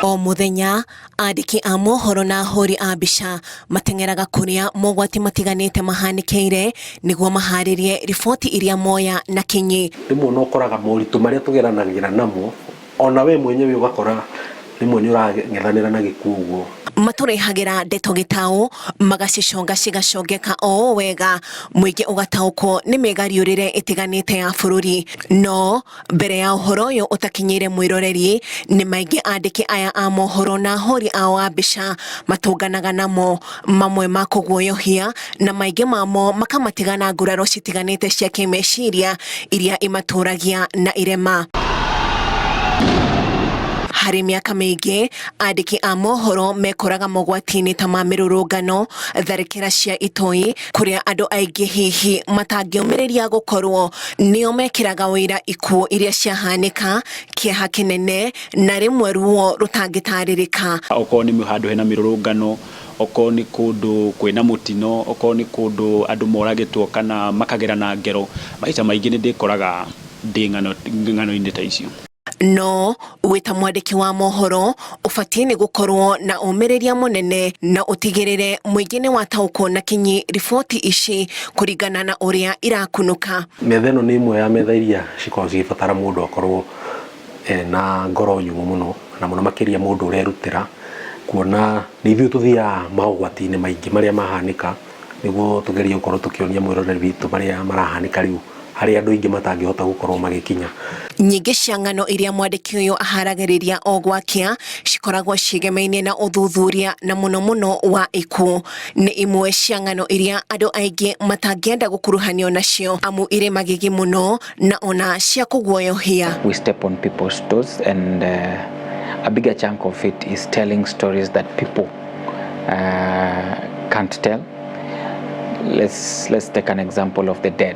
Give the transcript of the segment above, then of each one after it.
O mũthenya andĩki a mohoro na ahũri a mbica mateng'eraga kũrĩa mogwati matiganĩte mahanĩkĩire nĩguo maharĩrie riboti iria moya na kinyi. Rĩmwe no ũkoraga moritũ marĩa tũgeranagĩra namo, ona we mwenyewe ũgakora rĩmwe nĩ ũrang'ethanĩra na gĩkuũ ũguo. Matũrehagĩra ndeto gĩtaũ, magaciconga cigacongeka o ũũ wega, mũingĩ ũgataũkwo nĩ mĩgariũrĩre ĩtiganĩte ya bũrũri. No mbere ya ũhoro ũyũ ũtakinyĩire mwĩroreri, nĩ maingĩ andĩki aya a mohoro na ahũri ao a mbica matũnganaga namo, mamwe ma kũguoyohia na maingĩ mamo makamatiga na nguraro citiganĩte cia kĩmeciria iria imatũragia na irema. Harĩ mĩaka mĩingĩ, andĩki a mohoro mekoraga mogwati-inĩ ta ma mĩrũrũngano, tharĩkĩra cia itoi, kũrĩa andũ aingĩ hihi matangĩũmĩrĩria gũkorwo nĩo mekĩraga ũira ikuũ iria ciahanĩka, kĩeha kĩnene na rĩmwe ruo rũtangĩtarĩrĩka. Okorwo nĩ handũ hena mĩrũrũngano, okorwo nĩ kũndũ kwĩna mũtino, okorwo nĩ kũndũ andũ moragĩtwo kana makagerana ngero, maita maingĩ nĩ ndĩkoraga ndĩ ng'ano-inĩ ta icio. No wĩ ta mwandĩki wa mohoro ũbatiĩ nĩ gũkorwo na ũmĩrĩria mũnene na ũtigĩrĩre mũingĩ nĩ wataũkwo na kinyi riboti ici kũringana na ũrĩa irakunũka. Metha ĩno nĩ ĩmwe ya metha iria cikoragwo cigĩbatara mũndũ akorwo na ngoro nyũmũ mũno, na mũno makĩria mũndũ ũrerutĩra, kuona nĩ ithuĩ tũthiaga maũgwati-inĩ maingĩ marĩa mahanĩka, nĩguo tũgerie gũkorwo tũkĩonia mwĩroreri witũ marĩa marahanĩka rĩu harĩa andũ aingĩ matangĩhota gũkorwo magĩkinya. Nyingĩ cia ng'ano iria mwandĩki ũyũ aharagĩrĩria o gwakĩa cikoragwo ciĩgemainie na ũthuthuria na mũno mũno wa ikuũ. Nĩ imwe cia ng'ano iria andũ aingĩ matangĩenda gũkuruhanio nacio amu irĩ magigi mũno na ona cia kũguoyohia. We step on people's toes and a bigger chunk of it is telling stories that people can't tell. Let's take an example of the dead.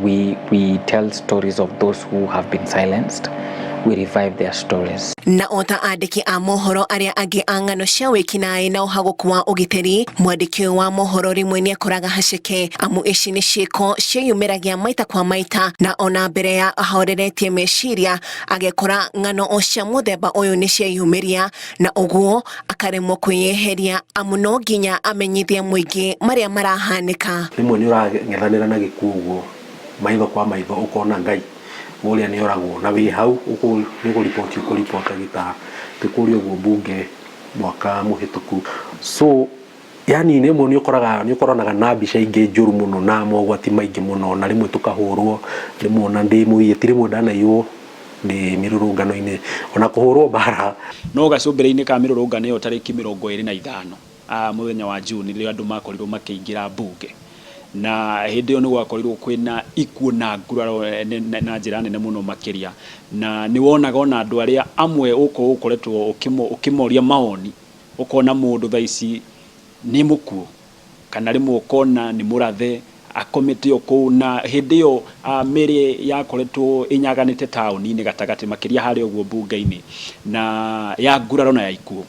We tell stories of those who have been silenced. We revive their stories. Na ota andĩki a mohoro arĩa angĩ a ng'ano cia wĩkinaĩ na ũhagũku wa ũgitĩri, mwandĩki ũyũ wa mohoro rĩmwe nĩakoraga haceke, amu ici nĩ ciĩko ciĩyumĩragia maita kwa maita, na ona mbere ya ahoreretie meciria agekora ng'ano o cia mũthemba ũyũ nĩ cieyumĩria, na ũguo akaremwo kwĩyeheria amu no nginya amenyithie mũingĩ marĩa marahanĩka. Rĩmwe nĩ ũrang'ethanĩra na gĩkuũ ũguo maitho kwa maitho, ũkona Ngai ũrĩa nĩ oragwo, na wĩ hau nĩ kũriboti ũkũribota gĩtaa tũkũria ũguo mbunge mwaka mũhĩtũku. So yani rĩmwe nĩ ũkoraga nĩ ũkoranaga na mbica ingĩ njũru mũno na mogwati maingĩ mũno, na rĩmwe tũkahũrwo, rĩmwe ona ndĩ mũiye, ti rĩmwe ndanaiywo ndĩ mĩrũrũngano-inĩ, ona kũhũrwo mbara. No gacũmbĩrĩ-inĩ ka mĩrũrũngano ĩyo tarĩki 25 mũthenya wa June rĩrĩa andũ makorirwo makĩingĩra mbunge, na hĩndĩ ĩyo nĩ gwakorirwo kwĩna ikuũ na nguraro na njĩra nene mũno makĩria, na nĩ wonaga ona andũ arĩa amwe ũkorwo ũkoretwo ũkĩmoria mawoni, ũkona mũndũ thaa ici nĩ mũkuũ, kana rĩmwe ũkona nĩ mũrathe akomete o kũu. Na hĩndĩ ĩyo mĩrĩ yakoretwo ĩnyaganĩte taũni-inĩ gatagatĩ makĩria harĩa ũguo mbunge-inĩ, na ya nguraro na ya ikuũ,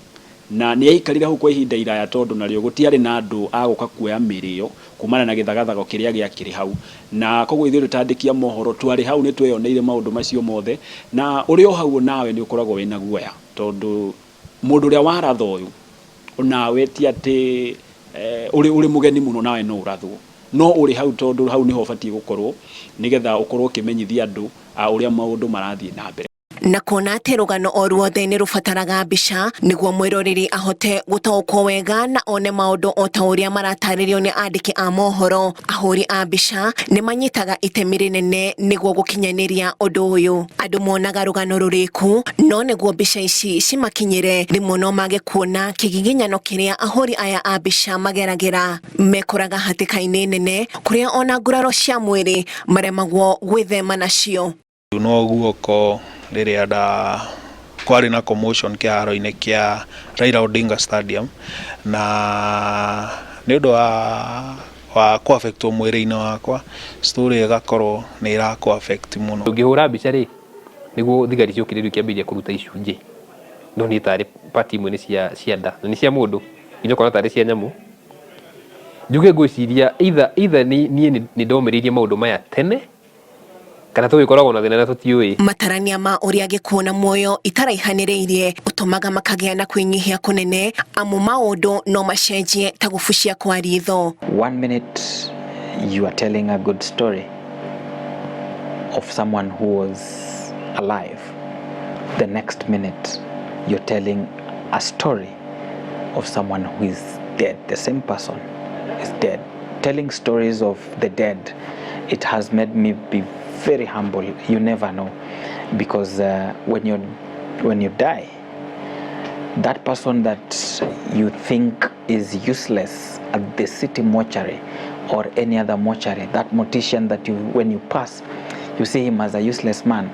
na nĩ yaikarire hau kwa ihinda iraya tondũ narĩo gũtiarĩ na andũ a gũka kuoya mĩrĩ ĩyo kumana na gĩthagathago kĩrĩa gĩakĩrĩ hau. Na koguo ithuĩ tũtandĩki a mohoro twarĩ hau nĩ tweyoneire maũndũ macio mothe, na ũrĩ o hau nawe nĩ ũkoragwo wĩna guoya tondũ mũndũ ũrĩa waratha ũyũ onawe ti atĩ ũrĩ mũgeni mũno, nawe no ũrathwo, no ũrĩ hau tondũ hau nĩho ũbatiĩ gũkorwo nĩgetha ũkorwo ũkĩmenyithia andũ ũrĩa maũndũ marathiĩ na mbere. Na kuona atĩ rũgano o ruothe nĩ rũbataraga mbica nĩguo mwĩroreri ahote gũtaũkwo wega na one maũndũ o ta ũrĩa maratarĩrio nĩ andĩki a mohoro, ahũri a mbica nĩ manyitaga itemi rĩnene nĩguo gũkinyanĩria ũndũ ũyũ. Andũ monaga rũgano rũrĩku, no nĩguo mbica ici cimakinyĩre rĩmwe no mage kuona kĩgiginyano kĩrĩa ahũri aya a mbica mageragĩra. Mekoraga hatĩka-inĩ nene kũrĩa ona nguraro cia mwĩrĩ maremagwo gwĩthema nacio. No guoko rĩrĩa nda kwarĩ na commotion kĩharo-inĩ kĩa Raila Odinga Stadium, na nĩ ũndũ wa kũ affect mwĩrĩ-inĩ wakwa, story ĩgakorwo nĩ ĩra kũ affect mũno. Ũngĩhũra mbica rĩ, nĩguo thigari ciokire rĩu ikĩambĩrĩria kũruta icunjĩ, no niĩ tarĩ part imwe nĩ cia nda na nĩ cia mũndũ, nginya ũkona tarĩ cia nyamũ. Njuge ngwĩciria either niĩ nĩ ndomĩrĩirie maũndũ maya tene. Kana tũgĩkoragwo na thĩna na tũtiũĩ. Matarania ma ũrĩa gĩkuũ na muoyo itaraihanĩrĩirie ũtũmaga makagĩa na kwĩnyihia kũnene, amu maũndũ no macenjie ta gũbucia kwa ritho. One minute you are telling a good story of someone who was alive. The next minute you're telling a story of someone who is dead. The same person is dead. Telling stories of the dead, it has made me be very humble. You never know, because when you die, that person that you think is useless at the city mortuary or any other mortuary, that mortician that you, when you pass, you see him as a useless man,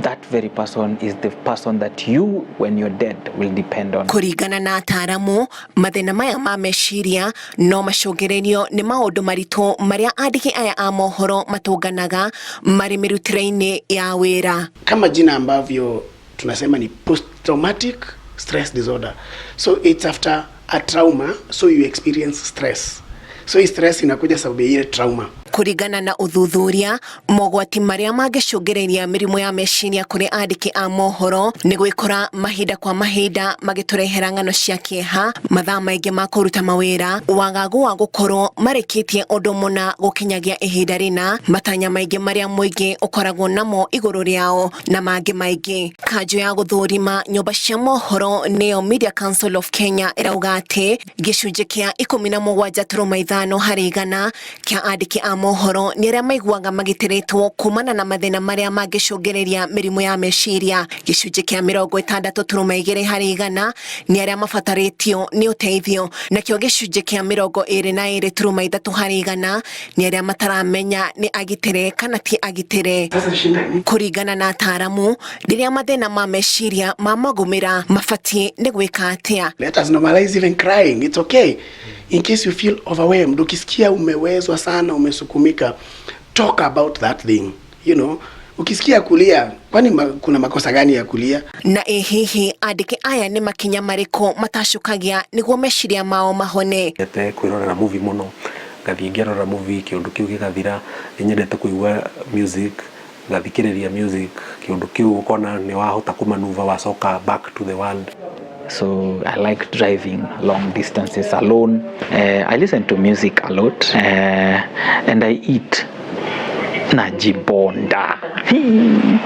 that very person is the person that you, when you're dead, will depend on. Kũringana na ataramu, mathĩna maya ma meciria no macũngĩrĩrio nĩ maũndũ maritũ marĩa andĩki aya a mohoro matũnganaga marĩ mĩrutĩre-inĩ ya wĩra. Kama jina ambavyo tunasema ni post traumatic stress disorder, so it's after a trauma, so you experience stress. So hii stress inakuja sababu ya ile trauma. Kũringana na ũthuthuria, mogwati marĩa mangĩcũngĩrĩria mĩrimũ ya meciria kũrĩ andĩki a mohoro nĩ gwĩkora mahinda kwa mahinda magĩtũrehera ng'ano cia kĩeha, mathaa maingĩ ma kũruta mawĩra, wagagu wa gũkorwo marĩkĩtie ũndũ mũna gũkinyagia ihinda rĩna, matanya maingĩ marĩa mũingĩ ũkoragwo namo igũrũ rĩao, na mangĩ maingĩ. Kanjũ ya gũthũrima nyũmba cia mohoro, nĩyo Media Council of Kenya, ĩrauga atĩ gĩcunjĩ kĩa 17.5 harĩ igana kĩa andĩki a mohoro nĩ arĩa maiguaga magitĩrĩtwo kumana na mathĩna marĩa mangĩcũngĩrĩria mĩrimũ ya meciria. Gĩcunjĩ kĩa 60.2 harĩ igana nĩ arĩa mabatarĩtio nĩ ũteithio, nakĩo gĩcunjĩ kĩa 22.3 harĩ igana nĩ arĩa mataramenya nĩ agitĩre kana ti agitĩre. Kũringana na ataramu, rĩrĩa mathĩna ma meciria mamagũmĩra, mabatiĩ nĩ gwĩka atĩa? Let us normalize even crying. It's okay. In case you feel overwhelmed, ukisikia umewezwa sana, umesukumika, talk about that thing. Ukisikia kulia, kwani kuna makosa gani ya kulia? Na ĩ hihi andĩki aya nĩ makinya marĩkũ matacukagia nĩguo meciria mao mahone? Nyendete kwĩrorera movie mũno, ngathiĩ ngĩrora movie, kĩũndũ kĩu gĩgathira. Nĩ nyendete kũigua music, ngathikĩrĩria music, kĩũndũ kĩu ũkona nĩ wahota kũmanuva, wacoka back to the world. So I like driving long distances alone. I listen to music a lot, and I eat najibonda. Hii.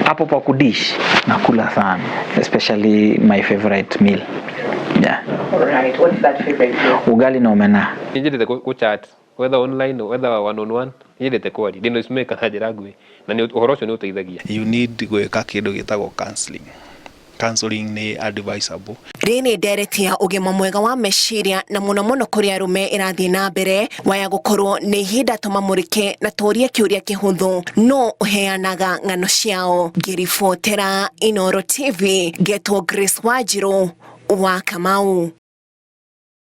Hapo pa kudish nakula sana, especially my favorite meal. Yeah. Alright, what's that favorite meal? Ugali na omena. Nĩ kũ chat, whether online or whether one on one, nyendete kwaria ndĩ noise maker na njĩra nguhĩ, na nĩ ũhoro ũcio nĩ ũteithagia. You need gwĩka kĩndũ gĩtagwo counseling. Counseling nĩ advisable. Rĩrĩ ndereti ya ũgima mwega wa meciria, na mũno mũno kũrĩ arũme, ĩrathiĩ na mbere. Waya gũkorwo nĩ ihinda tũmamũrĩke na tũrie kĩũria kĩhũthũ: no ũheanaga ng'ano ciao? Ngĩribotera Inooro TV, ngetwo Grace Wanjirũ wa Kamau.